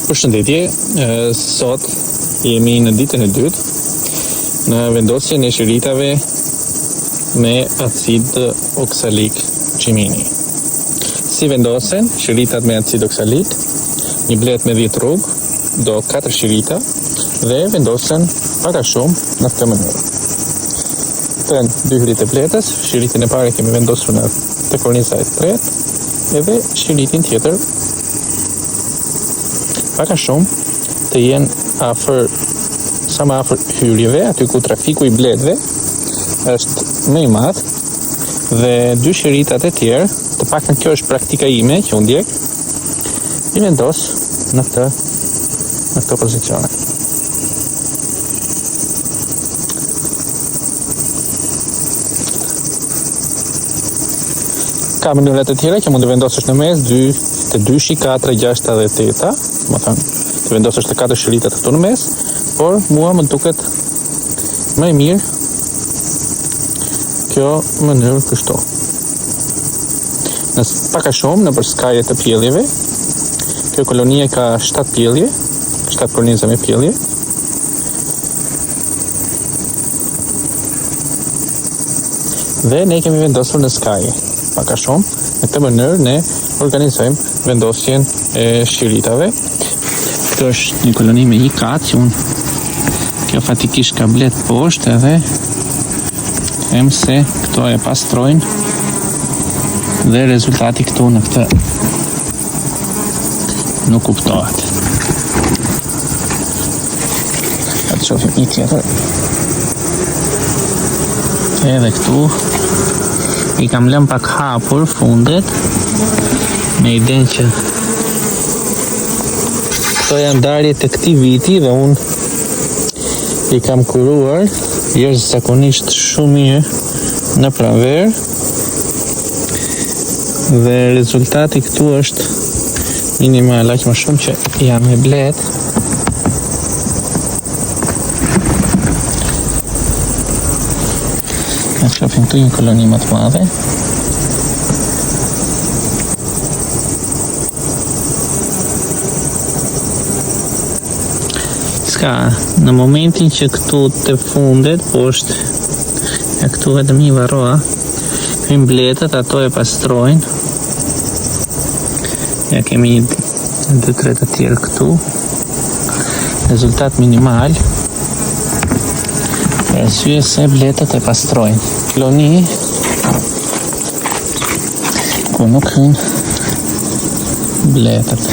Përshëndetje, sot jemi në ditën e dytë në vendosjen e shiritave me acid oksalik çimini. Si vendosen shiritat me acid oksalik? Një bletë me 10 rrugë, do 4 shirita dhe vendosen pak a shumë në këtë mënyrë. Këto janë dy hyrjet e bletës, shiritin e parë e kemi vendosur në te korniza e tretë, edhe shiritin tjetër pak a shumë të jenë afër sa më afër hyrjeve, aty ku trafiku i bletëve është më i madh dhe dy shiritat e tjerë, të paktën kjo është praktika ime që unë ndjek, i vendos në këtë në këto pozicione. Ka mënyra të tjera që mund të vendosësh në mes 2, te dyshi, 4, 6 dhe 8, domethënë, të vendosësh të katër shiritat këtu në mes, por mua më duket më e mirë kjo mënyrë kështu. Në pak a shumë nëpër skaje të pjelljeve, kjo kolonia ka 7 pjellje, 7 korniza me pjellje. Dhe ne kemi vendosur në skaje, pak a shumë. Në këtë mënyrë ne organizojmë vendosjen e shiritave. Kjo është një koloni me një kat që unë kjo faktikisht ka bletë poshtë edhe them se këto e pastrojnë dhe rezultati këtu në këtë nuk kuptohet. Ta shohim një tjetër. Edhe këtu i kam lënë pak hapur fundet me idenë që këto janë ndarje të këtij viti dhe unë i kam kuruar jashtëzakonisht shumë mirë në pranverë dhe rezultati këtu është minimal, aq më shumë që janë me bletë. Ne shohim këtu një koloni më të madhe. Ska, në momentin që këtu te fundet, poshtë, e këtu vetëm një varroa, hyn bletët, ato e pastrojnë. Ja kemi një, dy, tre të tjerë këtu. Rezultat minimal. Për arsye se bletët e pastrojnë. Koloni ku nuk hyn bletët.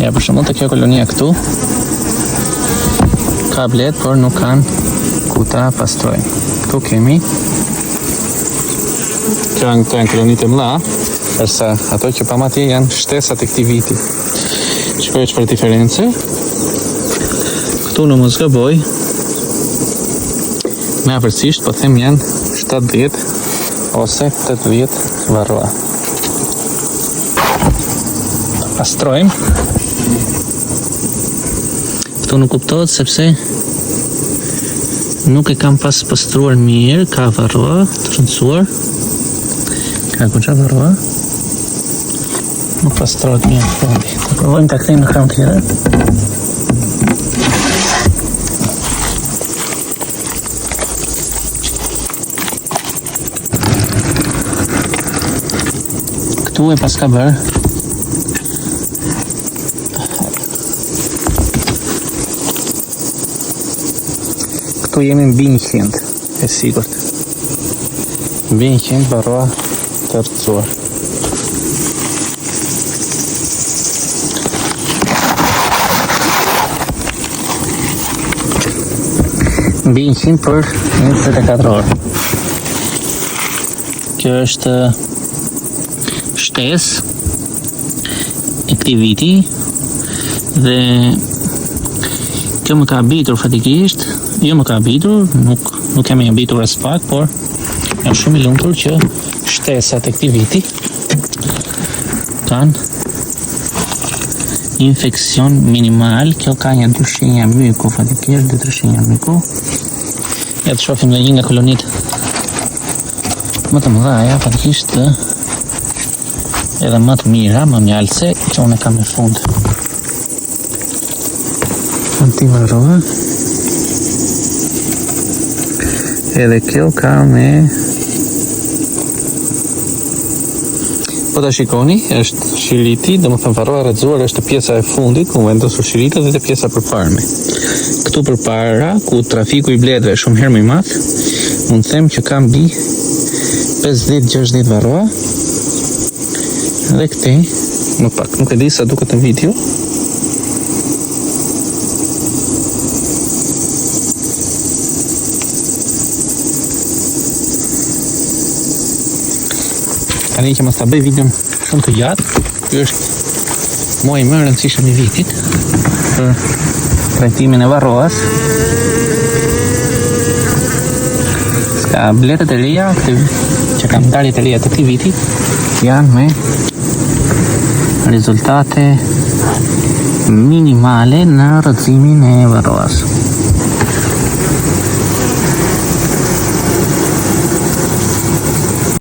Ja, për shembull te kjo kolonia këtu ka bletë, por nuk kanë ku ta pastrojnë. Këtu kemi Kjo janë këto janë kolonitë e mëdha, ndërsa ato që pamë atje janë shtesat e këtij viti. Shikoj çfarë diference. Këtu në mos gaboj, me afërsisht po them janë 70 ose 80 varroa. Pastrojmë. Këtu nuk kuptohet sepse nuk e kam pas pastruar mirë, ka varroa të rrëzuar. Ka goxha varroa. Nuk pastrohet mirë fundi. Ta provojmë ta kthejmë në krahun tjetër. Këtu e paska bërë. Këtu jemi mbi 100, e sigurt. Mbi 100 varroa të rrëzuar. Mbi 100 për 24 orë. Kjo është shtesë e këtij viti dhe kjo më ka habitur faktikisht, jo më ka habitur, nuk nuk jam i habitur aspak, por jam shumë i lumtur që shtesat e këtij viti kanë infeksion minimal, kjo ka një dy shenja myku, faktikisht dy tre shenja myku. Ja të shohim dhe një nga kolonitë më të mëdha, faktikisht edhe më të mira, më mjaltëse, që unë e kam në fund. Antivarroa. Edhe kjo ka me Po ta shikoni, është shiriti, domethënë varroa e rrëzuar është pjesa e fundit ku vendosur shiritat dhe te pjesa përparme. Këtu përpara, ku trafiku i bletëve është shumë herë më i madh, mund të them që ka mbi 50-60 varroa. Dhe këtej, më pak, nuk e di sa duket në video. Tani që mos ta bëj videon shumë të gjatë, ky është muaji më i rëndësishëm i vitit për trajtimin e varroas. Ska bletët e reja, këtë që kanë ndarjet e reja të këtij viti, janë me rezultate minimale në rrëzimin e varroas.